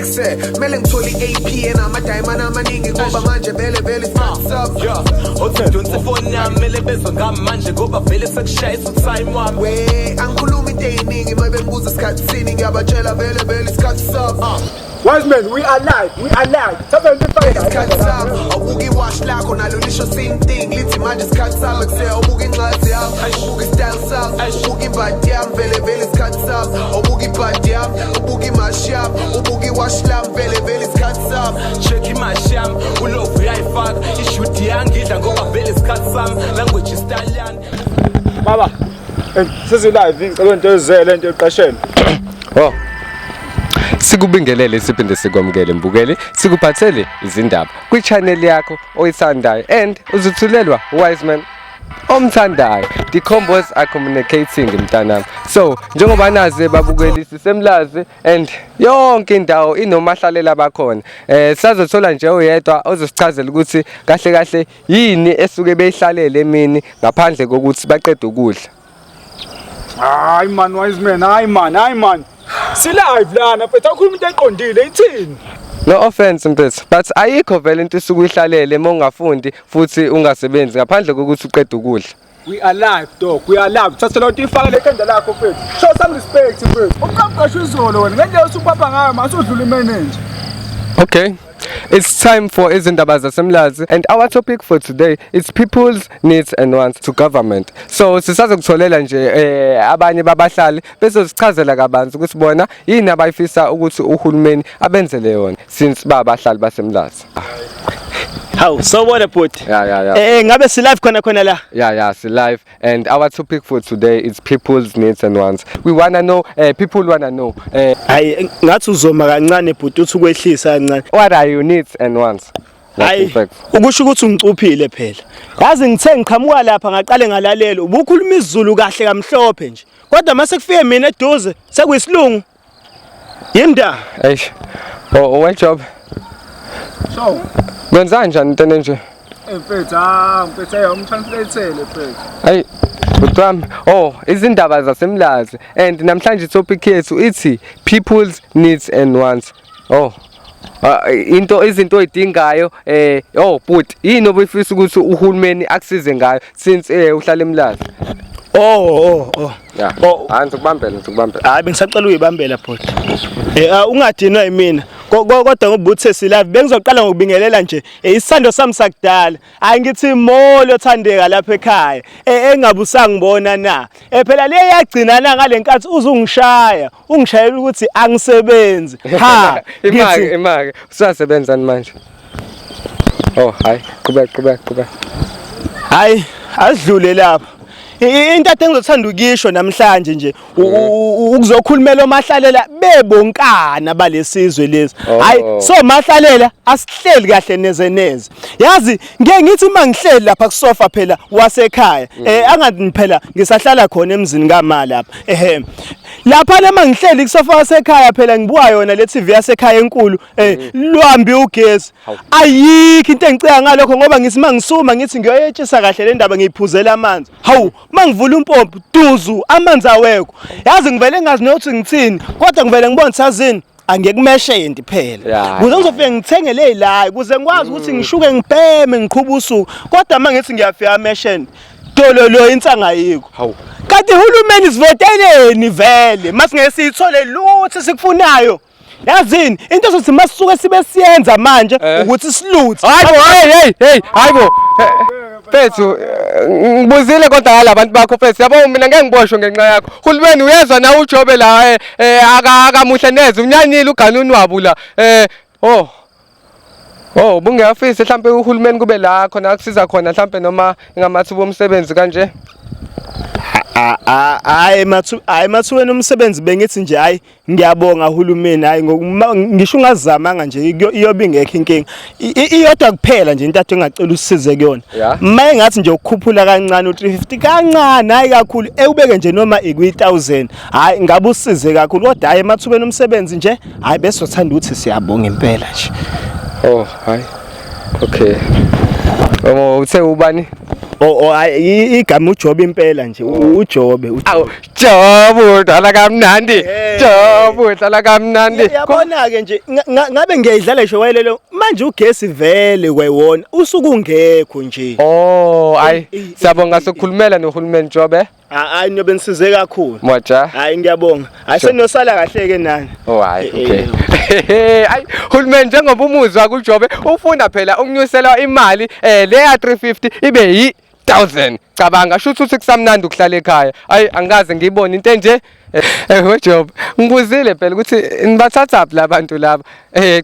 Ekuse kumele ngithole i-AP enamadayimani amaningi ngoba manje vele vele isikhathi sami. Yeah, othi ngidonse ifoni yami, mele bezwe ngami manje ngoba vele sekushayisa utime wami. We angikhulumi into ey'ningi, uma bengibuza isikhathi sini, ngiyabatshela vele vele isikhathi sami. Wise man, we are live, we are live. Thatha into Isikhathi sami. efanayo. Awubuka iwashi lakho, nalo lisho same thing, lithi manje isikhathi sami. Ekuse awubuka incwadi yami, ubuka istyle sami, ubuka ibhadi yami, vele vele isikhathi sami. Awubuka ibhadi yami, ubuka imashi yami, ubuka iwashi lami, vele vele isikhathi sami. Check imashi yami, ulovu uyayifaka, ishudi yangidla ngoba vele isikhathi sami, language istallion. Baba, sesi live, ngicela into ezele into eqasheni. Oh. Sikubingelele siphinde sikwamukele mbukeli, sikuphathele izindaba kwi-channel yakho oyithandayo and uzuthulelwa Wiseman omthandayo. The combos are communicating, mntanami. So njengoba nazi babukeli, siseMlazi and yonke indawo inomahlalela bakhona. Sazothola nje oyedwa ozosichazela ukuthi kahle kahle yini esuke beyihlalele emini ngaphandle kokuthi baqede ukudla. Hayi man, wise man, hayi man, hayi man. Si live lana, mfethu, awukhuluma into eqondile, ithini? No offense mfethu, but ayikho vele into esuke uyihlalele uma ungafundi futhi ungasebenzi ngaphandle kokuthi uqede ukudla. We are live, dog, we are live. Thatha lo nto ifake lekhanda lakho, mfethu. Show some respect, mfethu. Uqaqashwe izolo wena, ngendlela usupapa ngayo masudlula imanager. Okay. It's time for izindaba zaseMlazi and our topic for today is people's needs and wants to government. So sisazokutholela nje abanye babahlali bezosichazela kabanzi ukuthi bona yini abayifisa ukuthi uhulumeni abenzele yona since babahlali baseMlazi. Hawu, sawubona bhuti. Yeah. Ngabe si live khona khona la? Yeah, it's live. And our topic for today is people's needs and wants. We wanna know, people wanna know, Hayi, ngathi uzoma kancane bhuti, uthi ukwehlisa kancane. what are your needs and wants? Like, in Hayi, fact. ukusho ukuthi ungicuphile phela. Yazi ngithe ngiqhamuka lapha ngaqale ngalalela, ubukhuluma isiZulu kahle kamhlophe nje. Kodwa mase kufike mina eduze sekuyisilungu. Yinda. Eish. Oh, well job. So, Kwenza kanjani into enje? Mfethu, ah, mfethu, hey, umtranslateele mfethu. Hey, bhuti wami. Oh, izindaba zaseMlazi and namhlanje topic yethu ithi people's needs and wants. Oh. Into izinto oyidingayo, oh but yini obuyifisa ukuthi uhulumeni akusize ngayo since uhlala eMlazi? Oh. Yeah. Oh. Hayi, ngizokubambela, ngizokubambela. Hayi, bengisacela uyibambela bhuti. Ungadinwa yimina. Kodwa ngoba uthe si live bengizoqala ngokubingelela nje isithando sami sakudala. Hayi, ngithi molo Thandeka lapha ekhaya. Engabe usangibona na? Phela le yagcina na ngalenkathi uzungishaya, ungishayela ukuthi angisebenzi. Ha, Imake, ngithi imake. Usasebenzani manje? Oh, hayi, qhubeka, qhubeka, qhubeka. Hayi, asidlule lapha. Into ade ngizothanda ukisho namhlanje nje ukuzokhulumela omahlalela bebonkana balesizwe lesi. Oh. Hayi, so mahlalela asihleli kahle neze neze. Yazi ngeke ngithi uma ngihleli lapha kusofa phela wasekhaya, angathi phela ngisahlala khona emzini kama lapha. Ehe. Lapha lema ngihleli kusofa wasekhaya phela ngibuka yona le TV yasekhaya enkulu, lwambi ugesi. Ayikho into engicika ngalokho ngoba ngithi mangisuma ngithi ngiyoyetshisa kahle le ndaba ngiyiphuzela amanzi. Hawu, mangivula umpompi duzu amanzi awekho. Yazi ngivele ngazi nokuthi ngithini, kodwa ngivele ngibone sazini angekumeshenti phela. Kuze ngizofika ngithenge le la kuze ngikwazi ukuthi ngishuke ngibheme ngiqhube usuku. Kodwa mangithi ngiyafika ameshenti dololo insanga ayikho. Hawu. Kanti uhulumeni sivoteleni vele masingeke siyithole lutho sikufunayo. Yazini into ezothi masisuke sibe siyenza manje ukuthi siluthe. Hayibo, hey hey hey, hayibo. Mfethu, ngibuzile kodwa ngalabantu bakho mfethu. Yabo mina ngeke ngiboshwe ngenxa yakho. Hulumeni uyezwa nawe uJobe la, akamuhle neze, unyanyile uganuni wabo la. Oh. Oh, bungeyafisi mhlambe uhulumeni kube la khona akusiza khona mhlambe noma ingamathuba omsebenzi kanje. Hayi mathu, hayi mathuweni umsebenzi bengithi nje hayi ngiyabonga uhulumeni, hayi ngisho ungazamanga nje iyobe ingekho inkinga. Iyodwa kuphela nje into ade ngacela usisize kuyona. Uma engathi nje ukukhuphula kancane u350 kancane, hayi kakhulu, ewubeke nje noma ikwi1000, hayi ngabe usize kakhulu. Kodwa hayi emathubeni omsebenzi nje hayi besothanda ukuthi siyabonga impela nje. Oh, hayi. Okay. Oh, uthe ubani? Oh, oh, igama uJobe impela nje, uJobe. Awu, Jobe udlala kamnandi. Jobe udlala kamnandi. Yabona ke nje ngabe ngiyayidlala ngisho wayelelo manje ugesi vele kwayona usuke ungekho nje. Oh, ayi siyabonga sokukhulumela nohulumeni Jobe. Hayi niyobe nisize kakhulu. Moja. Hayi ngiyabonga. Hayi senosala kahle ke nani. Oh hayi okay. Hayi hulumeni njengoba umuzwa kuJobe ufuna phela ukunyuselwa imali leya 350 ibe yi 1000. Cabanga shuthi uthi kusamnandi ukuhlala ekhaya. Ayi angikaze ngiyibone into enje. Jobe ngibuzile phela ukuthi nibathathaphi labantu laba.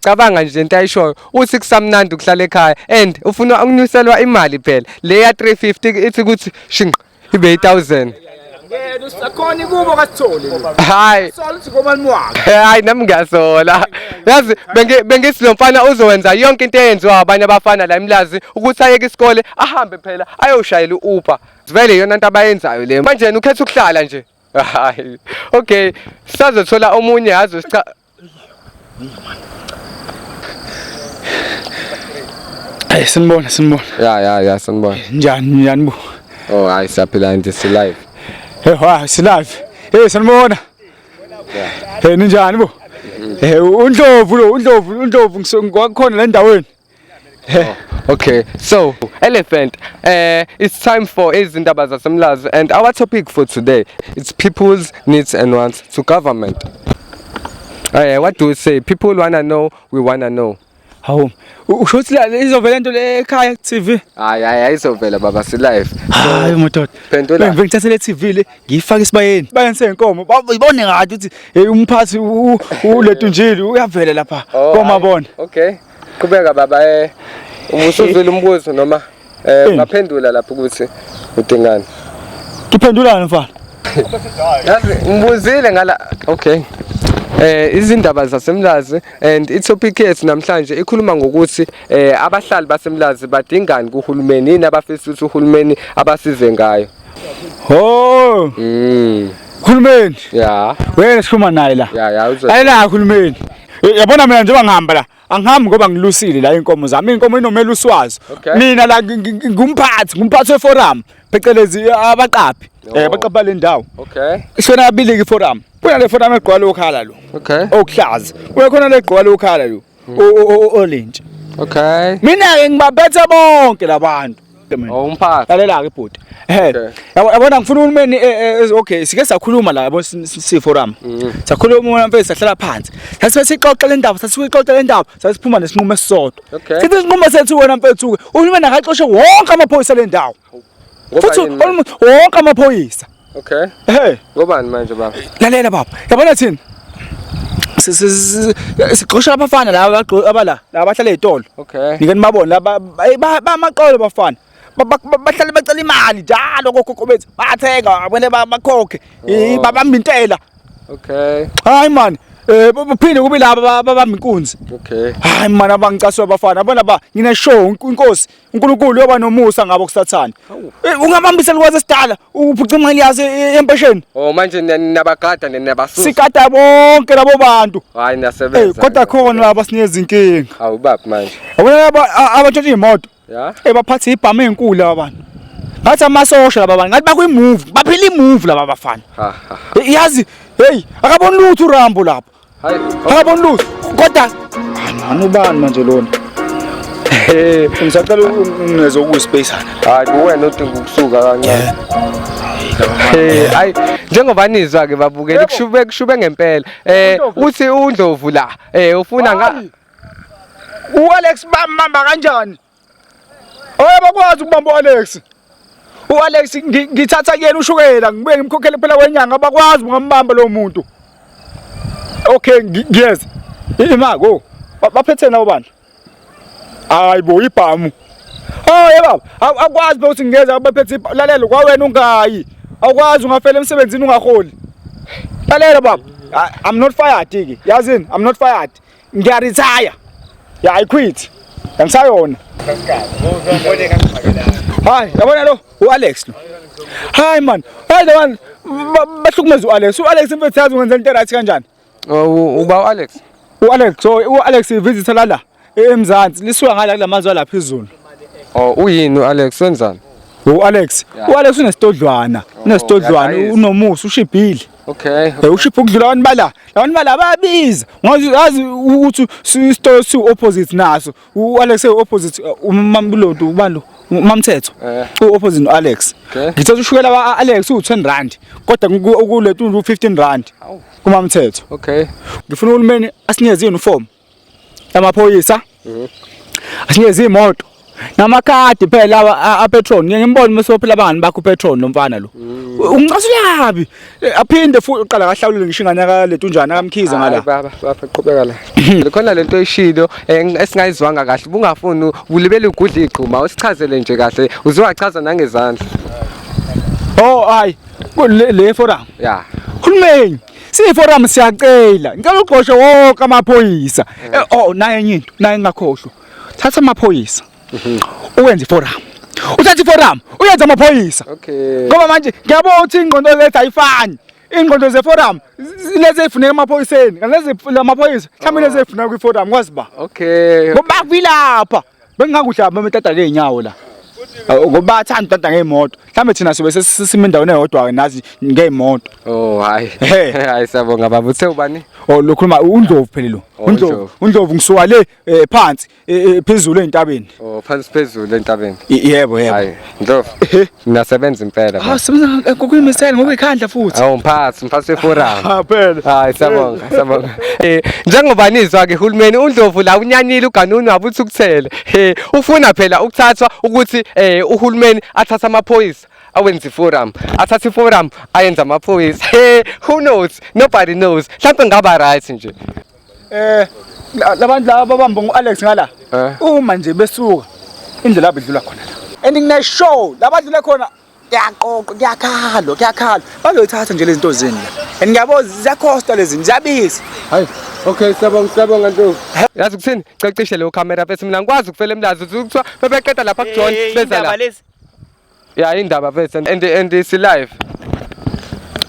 Cabanga nje into ayishoyo uthi kusamnandi ukuhlala ekhaya and ufuna ukunyuselwa imali phela leya 350 ithi ukuthi shinqa ibe 1000. Ngeke usakhona kubo kasithole. Hayi. Sola uthi ngomali wakhe. Hayi nami ngiyasola. Yazi bengithi lo mfana uzowenza yonke into eyenziwa abanye abafana la eMlazi ukuthi ayeke isikole ahambe phela ayoshayela uUber. Vele iyona into abayenzayo le. Manje yena ukhetha ukuhlala nje. Hayi. Okay, sazothola omunye azosicha. Hey sinibona sinibona. Ya sanibona. Njani bo? Oh hayi siyaphila nje si live. Hey ha si live. Hey sanibona. Hey ninjani bo? Hey uNdlovu lo uNdlovu ngikwakhona la endaweni. Okay, so elephant, it's time for izindaba zaseMlazi and our topic for today it's people's needs and wants to government. What do you say? People wanna know, we wanna know. Hawu, usho ukuthi la izovela into le ekhaya TV. Hayi ayizovela baba si live. Hayi madoda. Phendula. Bengithathe le TV le ngiyifaka isibayeni. Bayeni senkomo. Bayibone ngathi ukuthi hey umphathi uLetunjili uyavela lapha. Komabona. Okay. Qhubeka baba ubusuzwile umbuzo noma ungaphendula lapho ukuthi udingani. Ngiphendulani mfana? Yazi ngibuzile ngala okay. Izindaba zaseMlazi and itopic yethu namhlanje ikhuluma ngokuthi abahlali baseMlazi badingani kuhulumeni, yini abafisa ukuthi uhulumeni abasize ngayo. Oh. Hulumeni. Yeah. Wena sikhuluma naye la. Yeah uzo. Ayila hulumeni. Yabona mina njengoba ngihamba la angihambi ngoba ngilusile la inkomo zami, inkomo inomelusi wazo. Mina la ngumphathi weforum phecelezi abaqaphi. Abaqaphi bale ndawo. Okay. Sona kabili ke forum. Kuna le forum egqoka lokhala lo. Okay. Okuhlaza. Kuya khona legqoka lokhala lo. Orange. Okay. Mina ke ngibaphethe bonke labantu. Oh umphathi. Lalela ke bhuti. Yabona ngifuna uhulumeni okay sike sakhuluma la yabo si forum. Sakhuluma mfethu sahlala phansi. Sasibe sixoxa le ndaba, sasixoxa le ndaba, sasiphuma nesinqumo esisodwa. Sithi isinqumo sethu wena mfethu ke uhulumeni akaxoshe wonke amaphoyisa le ndawo. Futhi wonke amaphoyisa. Okay. Hey, ngobani manje baba? Lalela baba. Yabona thina sixosha abafana laba abala laba abahlala ezitolo. Okay. Nike nibabone laba bamaqolo bafana. Bahlale bacela imali njalo kogogo bethu. Bathenga abone bakhokhe. Babamba intela. Okay. Hayi man, baphinde kube laba babamba inkunzi. Okay. Hayi man abangicaswa abafana. Yabona ba ngine show inkosi uNkulunkulu yoba nomusa ngabo kusathana. Ungabambisa likwazi esidala uphuca imali yaso empesheni. Oh manje nabagada nabasusa. Sikada bonke labo bantu. Hayi niyasebenza. Kodwa khona laba sinezinkinga. Awu baba manje. Yabona laba abatshontsha imoto. Yeah. Baphatha ibhamu ezinkulu laba bantu. Ngathi amasosha laba bantu, ngathi bakwi-movie, baphila i-movie laba bafana. Yazi, hey, akaboni lutho uRambo lapha. Hayi, akaboni lutho. Kodwa ubani manje lona? Ngisacela ungineze ukuyispace. Hayi, kuwena odinga ukusuka kancane. Hayi, njengoba nizwa ke babukeli kushube ngempela. Uthi uNdlovu la, ufuna nga uAlex bambamba kanjani? Oh bakwazi ukubamba uAlex. uAlex ngithatha kuyena ushukela ngibuye ngimkhokhele phela kwenyanga bakwazi ungambamba lo muntu. Okay ngiyeza. Imako baphethe nawo bantu. Hayi bo ibhamu. Hayi baba akwazi ukuthi ngiyeza baphethe lalela kwawena ungayi. Awukwazi ungafela emsebenzini ungaholi. Lalela baba I'm not fired ke. Yazini I'm not fired. Ngiya retire. Yeah, I quit. Angisayona. Hayi, yabona lo uAlex lo. Hayi man, hayi lo man bahlukumeza uAlex. uAlex mfethu yazi ungenza into right kanjani? Uba uAlex. uAlex, so uAlex visitor la eMzansi, lisuka ngala kulamazwe la phezulu. Oh, uyini uAlex wenzani? U-Alex, u-Alex unesitodlwana, unesitodlwana, uyadayisa. unomusa, ushibhile. Okay. Ushipha ukudlula abantu bala. Abantu bala bayabiza. Ngazi yazi ukuthi isitolo si opposite naso. U-Alex opposite umamlodi ubani lo? Umamthetho. U-opposite no-Alex. Okay. Ngithatha ushukela wa-Alex u-10 rand kodwa kulethu u-15 rand kumamthetho. Okay. Ngifuna uhulumeni asinikeze uniform amaphoyisa. Asinikeze imoto. Namakhadi phela lawa apetron ngeke ngimbone uma sophela abangani bakho upetron lo mfana lo. Ungicasula kabi. Aphinde futhi uqala kahlawulile ngisho ingane kaLetunjana kaMkhize Hayi ngala. baba, baba qhubeka la. Khona lento oyishilo esingayizwanga kahle ubungafuni ulibele ugudla igquma usichazele nje kahle uzowachaza nangezandla. Oh hayi le forum. Yeah. Hulumeni siyiforum siyacela ngicela ugqoshe wonke amaphoyisa. Oh naye enye into naye ngingakhohlwa. Thatha amaphoyisa. Uwenze iforum. Uthatha iforum uyenze amaphoyisa. Okay. Ngoba manje ngiyabona ukuthi ingqondo zethu ayifani. Ingqondo zeforum lezi ezifuneka emaphoyiseni, kanti lezi lamaphoyisa mhlawumbe lezi ezifuneka kwiforum kwazi ba. Okay. Ngoba bavilapha. Bengingakuhle bametata ngeenyawo la. Ngoba bayathanda utata ngeemoto. Mhlawumbe thina sobe sesime endaweni eyodwa ke nazi ngeemoto. Oh hayi. Ehhe. Hayi siyabonga baba. Uthe ubani? Oh lokhuluma uNdlovu phela lo. Oh, uNdlovu, uNdlovu. uNdlovu ngisuka le phansi phezulu entabeni. Oh phansi phezulu entabeni. Yebo yebo. Hayi Ndlovu. Ngiyasebenza impela. Ah baba. sebenza ngokuyimisela ngokuyikhandla futhi. Awu mphathi, mphathi weforum. Ah phela. Hayi siyabonga, siyabonga. Njengoba nizwa ke uhulumeni uNdlovu la unyanyile uganuni wabo uthukuthele. Ufuna phela ukuthathwa ukuthi uhulumeni athathe amaphoyisa awenze iforum, athathe iforum ayenze amaphoyisa. Who knows? Nobody knows. Mhlawumbe ngaba right nje. Labantu laba babamba ngu-Alex ngala. Uma nje besuka indlela yabo idlula khona la. And ngine show labadlula khona kuyaqoqa kuyakhalwa kuyakhalwa. Bazoyithatha nje lezi zinto zenu la. And ngiyabona ziyakhosta lezi zinto ziyabiza. Hayi. Okay, siyabonga, siyabonga Ndlovu. Yazi ukuthini? Cecishe leyo camera bese mina ngikwazi ukufela emlazi uthi kuthiwa bebeqeda lapha kuJohn beza la. Yeah, indaba mfethu and it's live.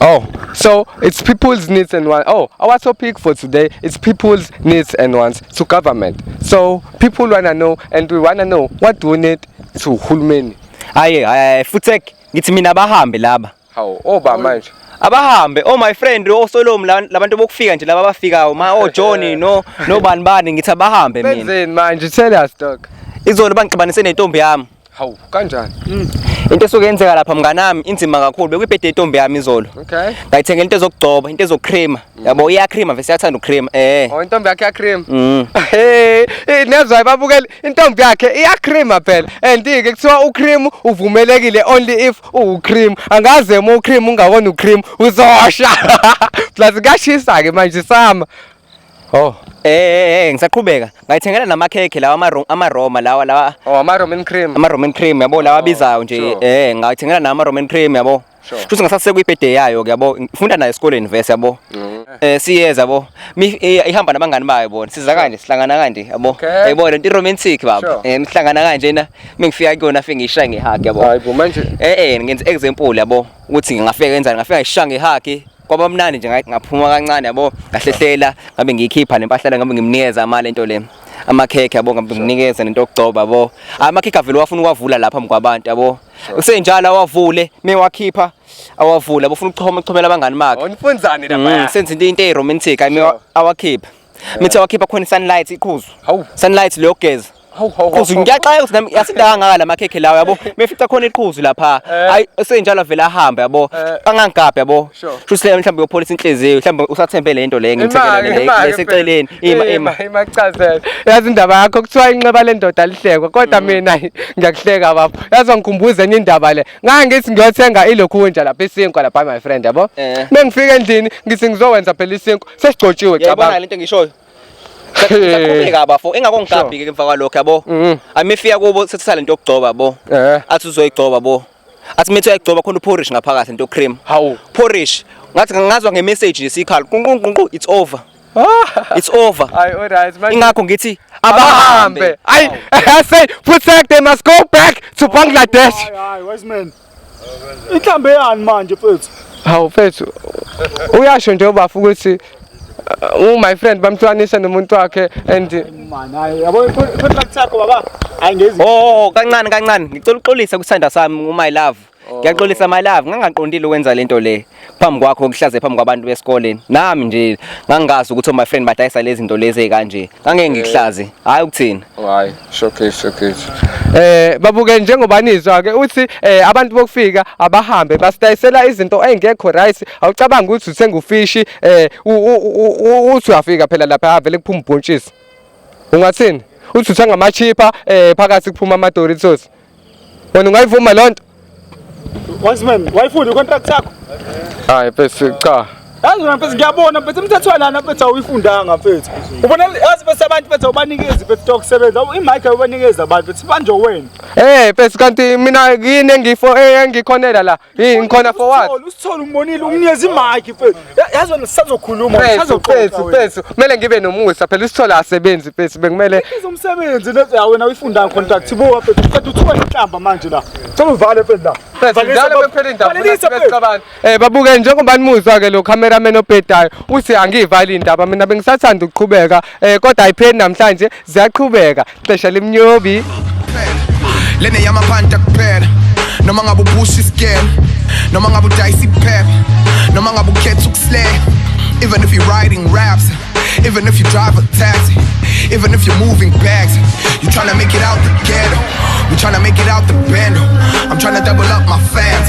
Oh, so it's people's needs and wants. Oh, our topic for today is people's needs and wants to government. So people wanna know and we wanna know what do we need to hulumeni. Hayi hayi futsek ngithi mina abahambe laba. Hawu, oba manje. Abahambe oh my friend osolomu labantu bokufika nje laba abafikayo ma oh Johnny no no bani bani ngithi abahambe mina. Benzeni manje? Tell us dog. Izolo bangixabanise nentombi yami. Hawu, kanjani? Into esuke yenzeka lapha mnganami inzima kakhulu bekuyibhede yentombi yami izolo. Okay. Ngayithengela into ezokugcoba, into ezocreama. Yabo iyacreama vese iyathanda ucreama. Oh, intombi yakhe iyacreama. Hey, nezwa babukeli intombi yakhe iyacreama phela. And ke kuthiwa ucream uvumelekile only if uwucream. Angaze uma ucream ungawona ucream uzosha. Plus kuyashisa ke manje sama. Oh. Ngisaqhubeka. Ngayithengela namakhekhe lawa ama Roma lawa lawa. Oh, ama Roman cream. Ama Roman cream yabo lawa abizayo nje. Sure. Ngayithengela nama Roman cream yabo. Sure. Futhi ngasase kuyibhede yayo ke yabo. Ngifunda nayo esikoleni vese yabo. Siyeza yabo. Ihamba nabangani bayo bona. Siza kanje sihlangana kanje yabo. Okay. Yayibona into romantic baba. Sure. Sihlangana kanje na mengifika kuyona afike ngiyishaya ngehug yabo. Hayi bo manje. Ngenza example yabo ukuthi ngingafika kenzani ngafika ngishaya ngehug. Kwaba mnandi nje ngaphuma kancane yabo ngahlehlela ngabe ngiyikhipha nempahla ngabe ngimnikeza imali into le amakhekhe yabo ngabe ngimnikeza nento yokugcoba yabo. Amakhekhe avele wafuna ukwavula lapha phambi kwabantu yabo. Usenjalo awavule mewakhipha awavule yabo ufuna ukuchoma uchomela abangani bakhe. Onifunzani lapha? Senze into into romantic ayi awakhipha. Mithi awakhipha khona sunlight iqhuzu. Hawu. Sunlight leyo geza. Hawu hawu. Qhuzu ngiyaxaka ukuthi nami yasinda kangaka lamakhekhe lawo yabo. Mefica khona iqhuzu lapha. Hayi senjalo vele ahamba yabo. Angangigabhi yabo. Sure. Shuthi mhlawumbe uyopholisa inhliziyo mhlawumbe usathembe le nto le ngimthengela le leseceleni. Ima ima. Ima kuchazela. Yazi indaba yakho kuthiwa inxeba lendoda lihlekwa kodwa mina ngiyakuhleka baba. Yazi ngikhumbuza enye indaba le. Ngangithi ngiyothenga ilokhunja lapha isinkwa lapha my friend yabo. Mengifika endlini ngithi ngizowenza phela isinkwa sesigcotshiwe Uyayibona cabanga. lento engishoyo. Saqhubeka bafo engakongigabhi ke emva kwalokho yabo. Amifika kubo sethatha lento yokugcoba yabo. Athi uzoyigcoba bo. Athi mithi uyayigcoba khona uporridge ngaphakathi into cream. Hawu. Porridge. Ngathi ngazwa ngemessage nje sikhala. Qunqunqunqu it's over. It's over. Hayi all right manje. Ingakho ngithi Abahambe. abahambe. Ayi I say protect they must go back to Bangladesh. Hayi wise man. Inhlambe yani manje mfethu? Hawu mfethu. Uyasho nje ubafu ukuthi My friend bamhlukanisa nomuntu wakhe and Man, hayi yabo contract yakho baba. Ayingezi. Oh, kancane kancane. Ngicela uxolisa kusithanda sami my love. Ngiyaxolisa my love, ngangaqondile ukwenza lento le phambi kwakho kuhlaze phambi kwabantu besikoleni. Nami nje ngangazi ukuthi my friend badayisa lezi zinto lezi ezikanje. Ngangeke ngikuhlaze. Hayi ukuthini. Hayi, showcase showcase. Babuke njengoba nizwa ke uthi abantu bokufika abahambe basidayisela izinto engekho right. Awucabanga ukuthi uthenga ufishi uthi uyafika phela lapha avele kuphuma ubhontshisi. Ungathini? Uthi uthenga amachipa phakathi kuphuma ama Doritos. Wena ungayivuma lonto? Wiseman, wayifunda icontract yakho? Hayi bese cha. Yazi wena mfethu ngiyabona mfethu umthetho walana mfethu awuyifundanga mfethu. Ubona yazi bese abantu mfethu awubanikezi mfethu ukusebenza. Imic awubanikezi abantu mfethu banje wena. Bese kanti mina yini engifo engikhonela la? Yini ngikhona for what? Usithole umbonile umnikeza imic mfethu. Yazi wena sisazokhuluma Mfethu, sisazoxoxa. mfethu, mfethu, kumele ngibe nomusa phela usithola asebenzi mfethu bekumele Izomsebenzi lezo ya wena uyifundanga contract buka mfethu. Uqeda uthuka inhlamba manje la. Cela uvale mfethu la. Mfethu, njalo bekuphela indaba Valelisa mfethu. besixabana. Babuke njengoba nimuzwa ke lo cameraman obhedayo uthi angiyivali indaba mina bengisathanda ukuqhubeka kodwa ayipheli namhlanje ziyaqhubeka xesha lemnyobi. Lene yamaphanta kuphela noma ngabe uphusha isikele noma ngabe udayisa iphepha noma ngabe ukhetha ukuslay, even if you're writing raps, even if you drive a taxi, even if you're moving bags, you tryna make it out the ghetto, we tryna make it out the bando. I'm tryna double up my fans.